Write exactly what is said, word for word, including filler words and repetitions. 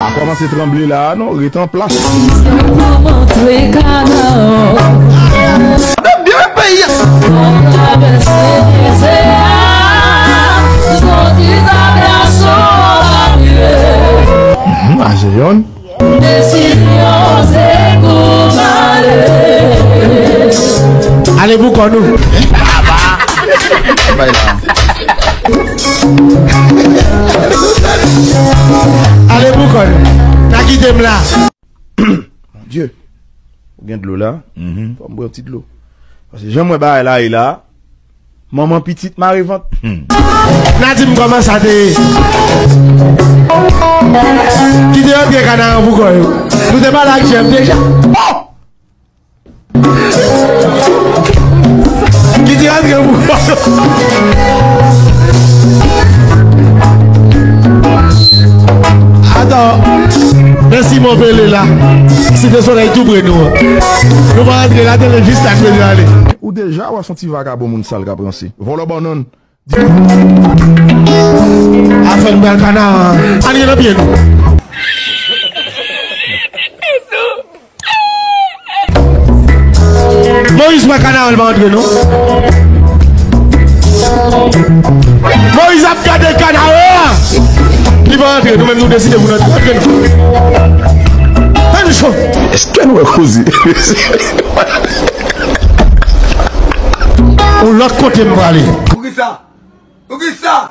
Pa kòmanse tranble la a non, ret an plas. Misyon pou montre Kanaan. Byen peyi a. Pou travèse dezè a, soti nan gason Babile. Mhm, Ajeyon. Desizyon se pou m ale. Ale pou kò nou. Bay la. Ale pou kò nou. N a kite m la. Mon Dieu. Ou gen dlo la? Mhm. Fò m bwè yon ti dlo. Paske jan m wè bagay la ye la, manman pitit mare vant. Hmm. N a di m kòman sa te ye. Ki te rantre Kanaran pou kò yo. Nou te pale ak Jeff deja. Oh! Ki te rantre pou kò yo. Adan, men Simon Pele la. Site Solèy tou pre nou an. Nou pa rantre la, tande jis sa k bezwen ale. Ou deja wè se yon ti vakabon moun sal k ap ranse. Vòlò bannann. Afè n pral Kanaran. Ann gen nan pye nou. Moyiz wè Kanaran, li pa antre non. Moyiz ap gade Kanaran. Li pa antre, nou menm nou deside pou n antre. Antre nou. Ann cho. Èske nou wè koze? Yon lòt kote m prale. Poukisa? Poukisa?